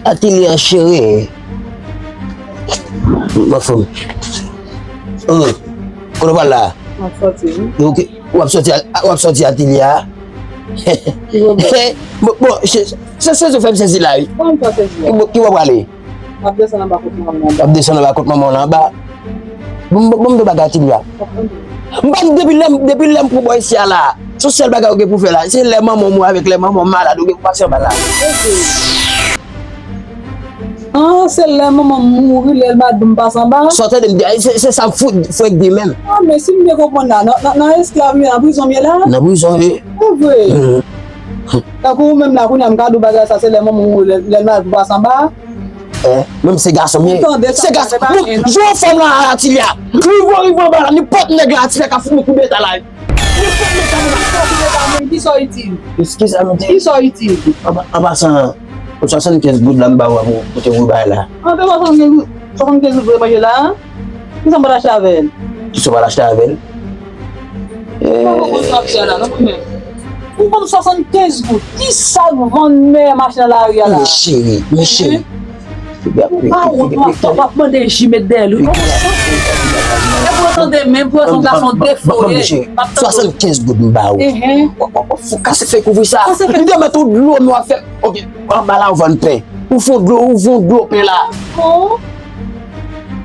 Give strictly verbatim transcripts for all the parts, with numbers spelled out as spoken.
Atilye an cheri. M anfòm. Hum. Kote w pral la? M ap sòti, wi. Ok. W ap sòti a, w ap sòti atilye a? Ki pwoblèm? Bon, bon, se, se, se, se fè m sezi la, wi. Kòman m fè sezi la? Ki bò, ki bò w prale? M ap desann anba kot manman w anba. W ap desann anba kot manman w lan anba. Bon, bon, bon, m di w bagay atilye a. M pa di depi lè, depi lè m pran bò isi a la. Se yon sèl bagay ou gen pou fè la. Se lè manman w mouri avèk lè manman w malad ou gen pou pase anba la. Ok. Ah, se lè manman m mouri, lè l pa di m pase anba? Sa w tande m di a, se, se sa m fout, fout di menm. Ah, men si m byen konprann la, nan, nan, nan esklav m ye, nan prizon m ye la? Nan prizon, wi. Se vre. Mhm. Tankou ou menm la, kounye a, m ka di w bagay sa, se lè manman m mouri, lè, lè l malad pou pase anba? Eh, menm se gason m ye. Ou tande sa, se gason. Bon, jwe yon fanm nan atilye a. Rive, rive anba la, nenpòt nèg la atilye a ka fout mwen kout beta la. Nenpòt nèg ka fout mwen kout beta, men ki sa w itil? Kisa m itil? Ki sa w itil? An pa-, an pasan, swasannkenz goud la m ba w a pou, pou te woule bagay la. An te swasannkenz goud, swasannkenz goud pou te manje la? Kisa m pral achte avè l? Kisa w pral achte avè l? Ou pa konn sa w ap di a la, non, mwen menm. Ou konn swasannkenz goud. Kisa k vann mèyè machin nan lari a la? Men cheri, men cheri. Ou pa wont, w ap, w ap mande ji met dèyè l, wi. Ou konn sa? E pou w tande menm, pou w wè se yon gason defoye. Swasannkenz goud m ba ou. Enhen. W ap, w ap, w ap fout kase fèy kouvri sa. Kase fèy. M te mete yon dlo nwa fè. Ok, anba la ou vann pen. Ou fè yon dlo, ou fè yon dlo pen la. Bon.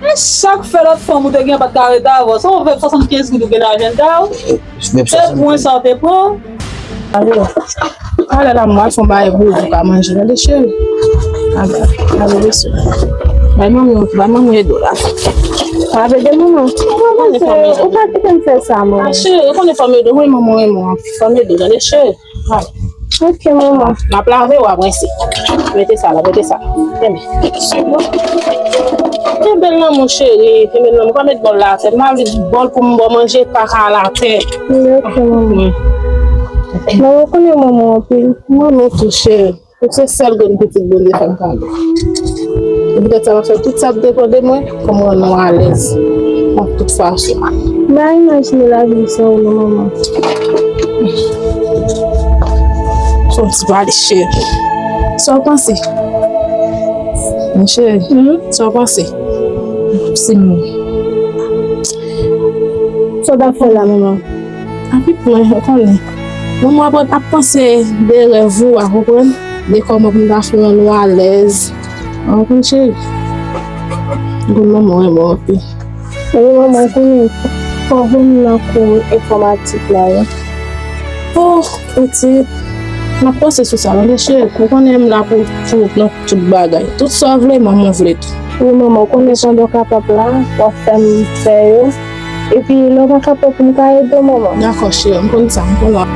E sa k fè lòt fanm ou te gen pa t ka rete avè w? Se yon vèv swasannkenz goud ou gen nan ajanda w? Se pwen sa w te pran? Ale, ale la, m al fè yon bagay pou ou, pou w ka manje. Gade, cheri. Ale, ale, mesye. Bay manmi, bay manmi ede w la. Ap ede manman. Ou pa kite m fè sa, manman. Ah, cheri, ou konnen fanm ede w, wi, manman renmen w anpil. Fanm ede w, gade, cheri. Ay. Ok, manman. M ap lave w apre se. Mete sa la, mete sa la. Kenbe. Kenbe l nan men w, cheri. Kenbe l nan men w. Pa met bòl la atè. M pa vle bòl pou m ba w manje, kaka la atè. Ok, manman. Manman, ou konnen manman anpil. Manman tou, cheri. Ou se sèl grenn pitit Bondye fè m kado. Se poutèt sa, m ap fè tout sa k depann de mwen pou m rann ou alèz nan tout fason. M pa imajine lavi m san ou non, manman. Fò m ti pale, cheri. Sa w panse? Mon cheri, sa w panse? Si m... Sa w t ap fè la, manman? Anpil pwen, ou konnen. Manman ap, ap panse de rèv ou a, konprann? De kòman pou m ta fè rann ou alèz. Ou konprann, cheri? Ou konn manman renmen w anpil. Wi, manman, ou konnen, fò w vin nan kou enfòmatik la, wi. Oh, pitit, m ap panse sou sa, tande, cheri. Ou konnen m la pou, pou, nan tout bagay. Tout sa w vle, manman vle tou. Wi, manman, ou konnen pandan w kapab la, w ap fè m fè yo. Epi, lè w pa kapab pou m ka ede w, manman. Dakò, cheri, m konn sa, m konn sa.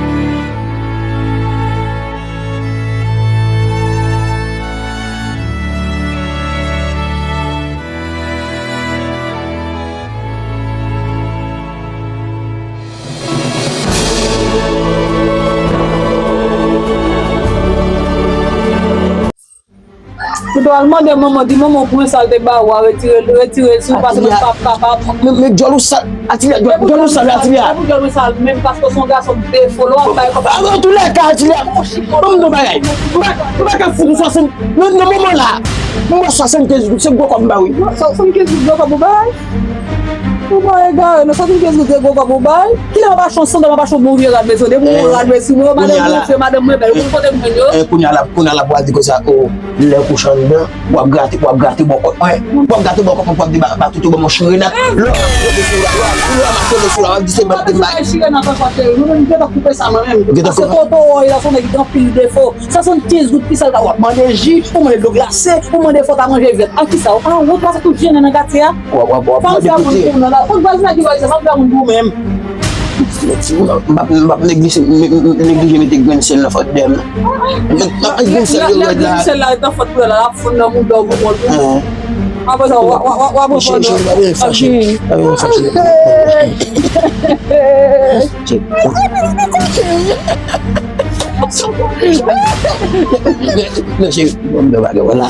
Ou ta al mande manman, di manman pran sa l te ba ou a, retire l, retire l sou, paske mwen p ap kapab. Men, men djòl ou sal, Atilya, djòl, djòl ou sal, Atilya. Epi djòl ou sal, menm paske w se yon gason defo, lè w ap bay kòb. Antoulèka, Atilya, ban m di w bagay. M pa, m pa ka fout ou swasant, nan, nan moman la, m ba w swasannkenz goud, se gwo kòb m ba w, wi. Swasannkenz goud gwo kòb ou bay? Ou pa egare, non, swasannkenz goud se gwo kòb ou bay. Kilè m ap achte yon sandal, m ap achte yon bon vye rad, mesye, depi yon rad, mesye, mwen, madanm mwen, madanm mwen bèl, ou konn kote m jwenn yo? Eh, kounye a la, kounye a la pou al di konsa, oh, lè w kouche anndan, w ap grate, w ap grate bò kòt mwen, w ap grate bò kòt mwen, w ap di ba, ba toutou ban mwen chire nèt. Lè w ap grate sou la, lè w ap, lè w ap mache sou la, w ap di se mwen ki te bay. Chire nan kòt mwen, mwen menm, m gentan koupe sa, mwen menm. Paske Toto, oh, il a son nèg ki gen anpil defo. Swasannkenz goud, kisa l ka, w ap mande ji, ou mande dlo glase, ou mande fò w ta manje vèt. A kisa? A wont la, se tout jennen nan katye a. W ap, w ap, w ap mande piti. Fòk vwazin la ki vwazin, m ap fè moun pou ou menm. M ap, m ap neglije, m, m, neglije mete grenn sèl nan fòt dèyè m nan. Met, met grenn sèl yo rèd la. Grenn sèl la ret nan fòt pou la, l ap fonn nan mouda w pou kont ou. Apre sa, w a, w a, w a, w a pran pòz. Cheri, pa vin fache. Pa vin fache. Non, cheri, bon, m te pa gen wè la.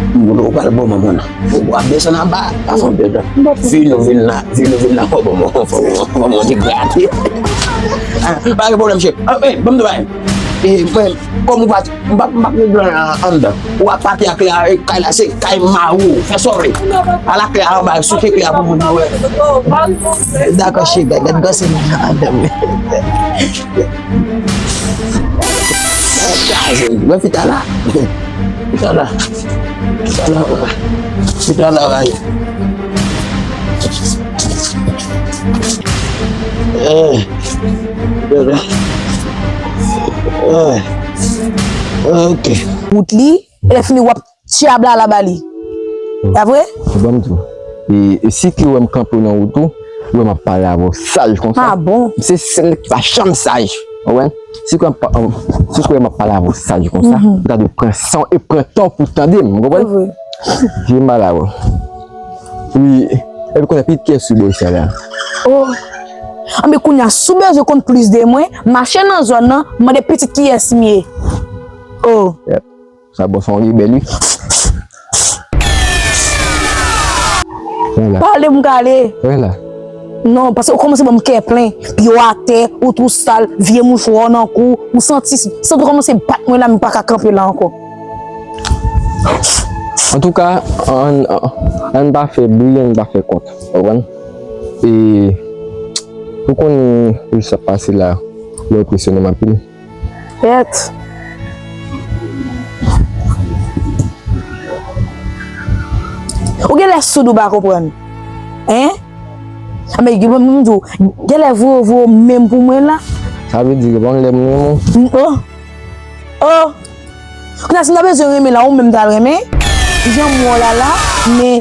Ou pral bon manman nan. Ou ap desann anba, pa fè anpil tan. Vin ou vin la, vin ou vin la, fò bon, fò bon, fò bon, ti grate. Ah, pa gen pwoblèm, cheri. Ah, eh, bon, m te pa E, mwen, kòm ou pa, m pa, m pa gen dwa anndan. Ou ap pati ak la, e, kay la, se kay mari w. Fè sa w vle. Ala kay la anba, souke kay la pou moun yo wè. Dakò, cheri, gad, gad, gad, se moun nan anndan. Mwen fita la. Fita la. Fita la, fita la, bay. Eh. Eh. Ok. Wout li, e lè fini w ap tyablala ba li. Pa vre? Bon, m di w. E, e si ke w wè m kanpe nan wout ou, ou wè m ap pale avè w saj konsa. Ah bon? Se sèl nèg ki pa janm saj. Ou konprann? Si ke w wè m ap pale avè w saj konsa, ou ta dwe pran san w e pran tan w pou w tande m. Ou konprann? Se vre. Vye m pale avè w. Wi. Epi kounye a pitit kiyès sou bò isi a la? Oh. Anben kounye a, si w bezwen konn plis de mwen, mache nan zòn nan, mande pitit kiyès m ye. Oh. Yep. Sa bò se yon rebèl, wi. Pale m kale. Non, paske ou kòmanse ban m kè plen. Pye w atè, ou tou sal, vye mouchwa w nan kou, ou santi, santi w kòmanse bat mwen la, m pa ka kanpe la ankò. Antouka, ann, ann, ann pa fè bri, ann pa fè kont. Ou konprann? E, ou konnen, jan sa pase la, ou enpresyone m anpil. Kèt. Ou genlè soud ou pa konprann. Hein? Anben, gen moun m di w, genlè voye, voye menm pou mwen la. Sa vle di, gen lè m renmen w. Oh! Oh! Kounye a, si m ta bezwen renmen la, ou menm m t al renmen. Jan m wè w la la, men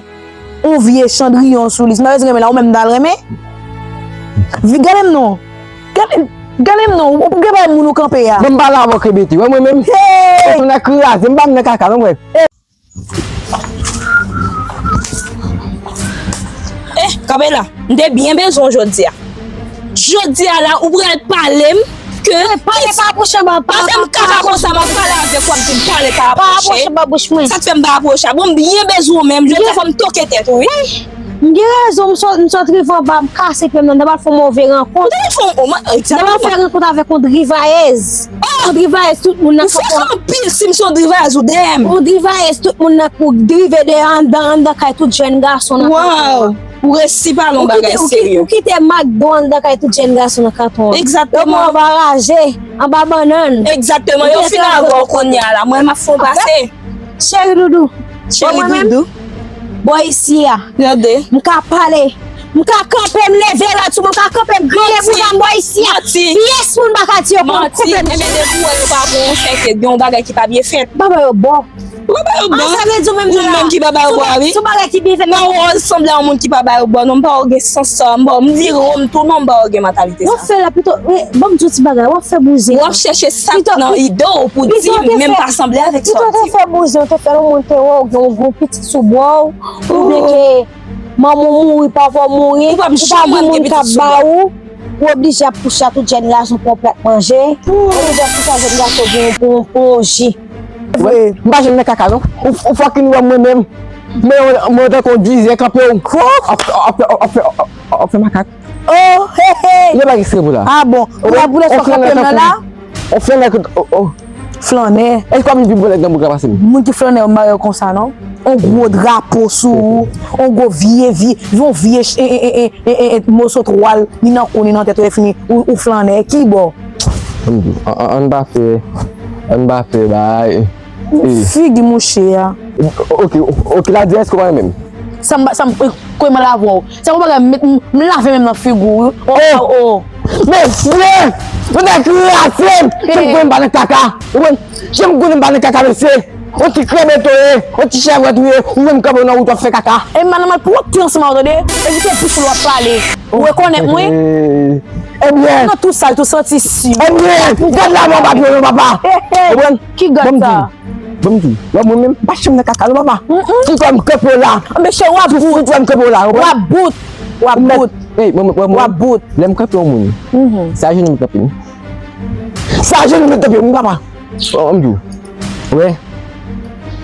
yon vye chandriyon sou li. Si m ta bezwen renmen la, ou menm m t al renmen. Gade m non. Gade, gade m non. Ou gen pa moun ou kanpe a. Bon, m pale avè w, Kebeti. Wè mwen menm. Hey! Ou tounen kraze m, m pa nan kaka non, frè. Eh, kanpe la. M te byen bezwen w jodi a. Jodi a la, ou pral pale m ke... Pale pa apwoche anba, pa... Pa fè m kaka konsa, m ap pale avèk ou, w ap di m pale pa apwoche. Pa apwoche anba bouch mwen. Sa k fè m pa apwoche a? Bon, m byen bezwen w menm, jodi a fò m toke tèt ou, wi. M gen rezon, m sot, m sot rive anba, m kase pye m nan, m ta pral fè yon move rankont. Ou ta pral fè yon, egzakteman. M ta pral fè rankont avèk yon drivayèz. Oh! Yon drivayèz tout moun nan kanton an. Ou fè anpil si m se yon drivayèz ou dèyè m. Yon drivayèz tout moun nan, ou drive dèyè anndan, anndan kay tout jèn gason nan kanton an. Wow! Ou resi pale yon bagay serye. Ou kite McDo anndan kay tout jèn gason nan kanton an. Egzakteman. Yo pran anba raje, anba bannann. Egzakteman. Yo fin avè w kounye a la. Mwen, m ap fè w pase. Cheri doudou. Cheri doudou. Bò isi a. Gade. M ka pale. M ka kanpe, m leve lòt sou mwen, m ka kanpe, m griye bouda m bò isi a. Pyès moun pa ka di yo konn koupe m. Manti. Ebyen, depi w wè yo pa pran yon chèk, gen yon bagay ki pa byen fèt. Baba yo bò. Ou pa ba yo bò. Ah, sa vle di ou menm la. Ou menm ki pa ba yo bò a, wi. Se yon bagay ki byen fèt. Non, ou sanble a yon moun ki pa ba yo bò. Non, m pa wè w gen sans sa. M ba w, m vire w, m tounen w, m pa wè w gen mantalite sa. W ap fè la pito, wi, ban m di w ti bagay, w ap fè bouzen. W ap chèche sa k nan ide w pou di m, men m pa sanble avèk sa w di. Pito w te fè bouzen, w te fè yon moun te wè w gen yon gwo pitit sou bò w, oubyen ke manman w mouri, papa w mouri, ou pa gen moun k ap ba ou. Ou oblije ap kouche a tout jèn gason pou yon plat manje. Ou oblije ap kouche a jèn gason pou, pou, pou yon ji. Vre. M pa janm nan kaka, non. Ou, ou fucking wè mwen menm. Mwen, mwen tankou yon dizè kanpe w. Ap, ap, ap, ap, ap, ap fè makak. Oh, hey, hey. Yo pa gen sere pou la. Ah bon. Ou la pou lè sou kanpe m nan la? On flannè, oh, oh. Flannè. Èske w ap vin pi bon nèg nan bouk la pase m? Moun ki flannè yo mare yo konsa, non? On gwo drapo sou ou, on gwo vye, vye, yon vye ch-, e, e, e, e, e, e, moso twal, ni nan kou, ni nan tèt ou, e fini, ou, ou flannè. Ki bò? Ann, ann, ann pa fè, ann pa fè bagay. Figi mouche a. Ok, ok, la di èske w pa renmen m? Sa m, sa m, kòman l ap wè w? Se yon bagay m met, m, m lave men m nan figi w, wi. Oh, oh. Mesye! Ou ta kraze m! Jan m konnen m pa nan kaka. Ou konn, jan m konnen m pa nan kaka, mesye. On ti krèbeto ye, on ti chèvret ou ye, ou menm kanpe w nan wout w ap fè kaka. E m pa nan mal pou wè w ki ansanm avè w, tande? Evite bouch ou lè w ap pale. Ou rekonèt mwen? Ebyen. Nan tou sal, tou santi si. Ebyen, gad la, bon, papye, non, papa. Ou konprann? Ki gad sa? Ban m di w, wè mwen menm, m pa janm nan kaka non, papa. Ki fè m kanpe w la. Mesye, w ap bout. Ki fè m kanpe w la, w ap bout. W ap bout. Ey, mwen, mwen, mwen, w ap bout. Lè m kanpe yon moun, se ajenou m kanpe m. Se ajenou m kanpe m, papa. Ban m di w. Wè.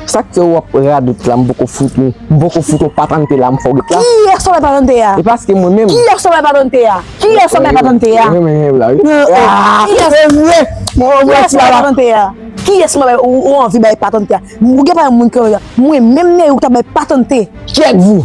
Sa k fè w ap radote la, m poko fout ou, m poko fout ou patante la, m fè w ret la. Kiyès w bay patante a? E paske mwen menm. Kiyès w bay patante a? Kiyès w bay patante a? Mwen menm la, wi. Ah, kiyès? Kiyès w bay patante a? Kiyès w bay, ou, ou anvi bay patante a? Ou gen pa yon moun ki anvi, mwen menm Neyou ta bay patante. Qui êtes-vous?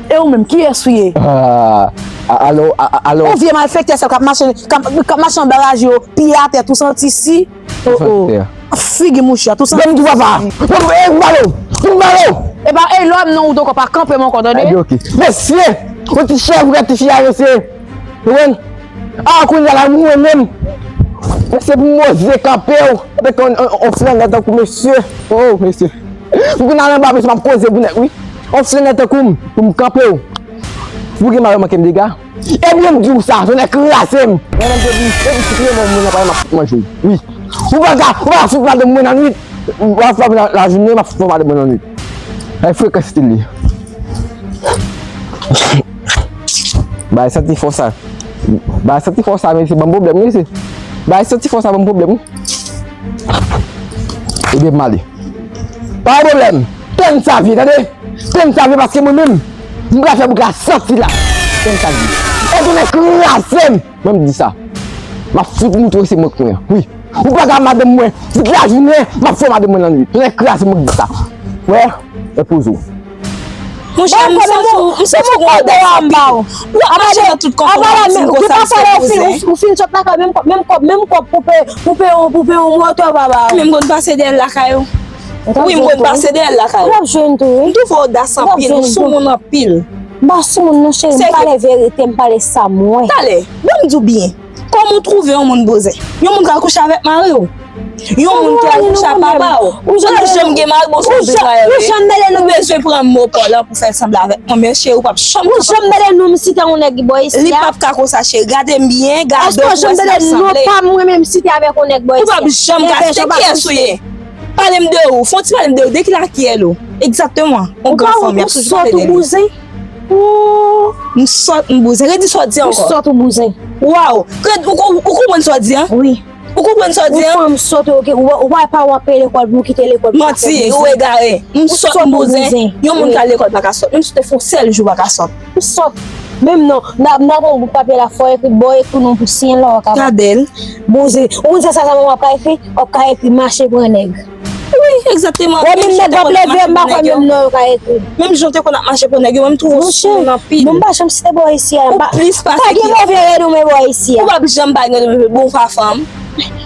E ou menm, kiyès ou ye? Ah, a- alò, a- a- alò. Yon vye malfektè sa k ap mache, k ap, k ap mache anba raje yo, pye atè, tou santi si. Oh, oh. Figi mouche a, tou santi. Ban m tou papa. Ban m, eh, balo. Ban m balo. E pa, e lòm non ou t ankò pa kanpe m ankò, tande? Ebyen, ok. Mesye, yon ti chèv, yon ti fi a, mesye. Ou konprann? Ah, kounye a la, mwen menm. Mesye, pou m oze kanpe w, avèk yon, yon, yon flannè tankou mesye. Oh, mesye. Pou kounye a la, anba, mesye, m ap koze pou nèg, wi. Yon flannè tankou m, pou m kanpe w. Ou gen mari manke m dega. Ebyen, m di w sa, tonnè kraze m. Mwen menm, depi, depi si mwen, mwen, mwen, mwen, mwen, manje w. Wi. Ou pa ka, ou pa ka fout madanm mwen nan nwit. Ou pa ka fout la, lajounen, m ap fout madanm mwen nan nwit. Ay, frekans li. Bay santi fò sa. Bay santi fò sa, mesye, ban m pwoblèm, mesye. Bay santi fò sa, ban m pwoblèm, wi. Ebyen, m ale. Pa gen pwoblèm. Tann sa vye, tande? Tann sa vye, paske mwen menm, m pral fè boug la santi la. Tann sa vye. E tonnè kraze m. Mwen, m di sa. M ap fout moutre w se mwen k mwen. Wi. Ou pa ka madanm mwen. Tout lajounen, m ap fè madanm mwen nan nwit. Tonnè kraze m, mwen k di sa. Wè, e poze w. Monchè, m santi w, m santi w gon odès anpil. W ap mache nan tout konfòm, w ap di m konsa, m se bouzen. Ou fin sot lakay, menm kòb, menm kòb, menm kòb pou peye, pou peye, pou peye yon motò, papa. Menm konn pase dèyè l lakay ou. Wi, m konn pase dèyè l lakay ou. W ap jwenn tou, wi. M twouve w odas anpil, ou soumoun anpil. M pa soumoun non, cheri, m pale verite, m pale sa m wè. Talè, ban m di w byen. Kòman w twouve yon moun bouzen? Yon moun k al kouche avèk mari w. Yon moun ki al kouche ak papa w. Ou pa janm gen mari, bon, se yon travay vre. Ou bezwen pran mo pa w la pou fè l sanble avèk mwen, men cheri, ou p ap janm kapab. Ou janm tande non m site yon nèg bò isi a? Li p ap ka konsa, cheri. Gade m byen, gade w pou wè si l ap sanble. Ou pa mwen menm site avèk yon nèg bò isi a? Ou p ap janm ka site. Kiyès ou ye? Pale m de ou. Fè yon ti pale m de ou. De ki lakèl ou? Egzakteman. Yon gran fanm, y ap toujou pale de li. Ou sòt ou bouzen. Ooh, m sòt, m bouzen. Redi sa w di ankò. Ou sòt, ou bouzen. Waw. Ou, ou, ou konprann sa w di an? Wi. Ou konprann sa w di an? Ou fanm sòt, ou, ou, ou pa wè pa w ap peye lekòl pou w kite lekòl pou w fè bouzen. Manti, ou egare. M sòt, m bouzen. Yon moun k al lekòl pa ka sòt. Menm si w te fè yon sèl jou, w pa ka sòt. Ou sòt. Menm non, n a, n a pran bout papye la, fò w ekri, bò w ekri non pou siyen la, w ka. Gade l. Bouzen. Ou konn sa, sa, sa manman w ap ka ekri? W ap ka ekri mache pran nèg. Wi, egzakteman. Wè, menm nèg w ap leve, m pa kwè menm non yo ka ekri. Menm jan w te konn ap mache pou nèg yo, menm twouve w sou moun anpil. Non, m pa janm site bò isi a. Ou plis pase ki. Pa gen move renom bò isi a. Ou p ap janm pa gen renom, bon, w pa fanm.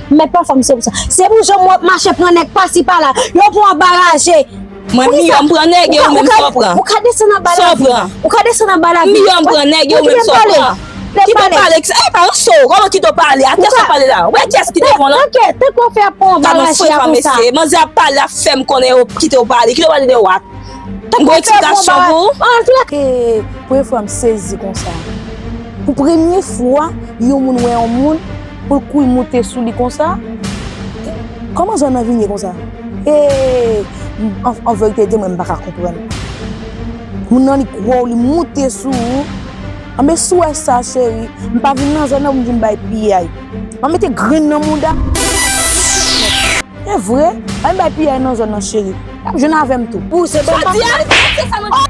Mèt pa fanm, se pou sa. Se pou jan w ap mache pran nèg pasi pala. Yo pran w anba raje. Mwen miyò m pran nèg e ou menm sa w pran. Ou ka desann anba lavi. Ou ka desann anba lavi. Miyò m pran nèg e ou menm sa w pran. Kite w pale, e pa ranse w, kòman kite w pale? Atè sa w pale la. Wè kiyès ki devan w lan. Tank, tank, tank w ap fè ap pran anba raje a konsa. Mesye, manzè ap pale, ap fè m konnen yo kite w pale. Kite w pale de what? Tank w ap fè ap pran anba raje. An, tout la. E, premye fwa m sezi konsa. Pou premye fwa, yon moun wè yon moun, pou l kouri moute sou li konsa. Kòman zòn nan vin ye konsa? E, an, an verite, di mwen, m pa ka konprann. Moun nan, li gwo, li moute sou ou. Anben, si w wè sa, cheri, m pa vin nan zòn nan pou m vin bay piyay. M ap mete grenn nan mouda. E vre, pa vin bay piyay nan zòn nan, cheri. Y ap jwenn avè m tou. Ou se bon papa.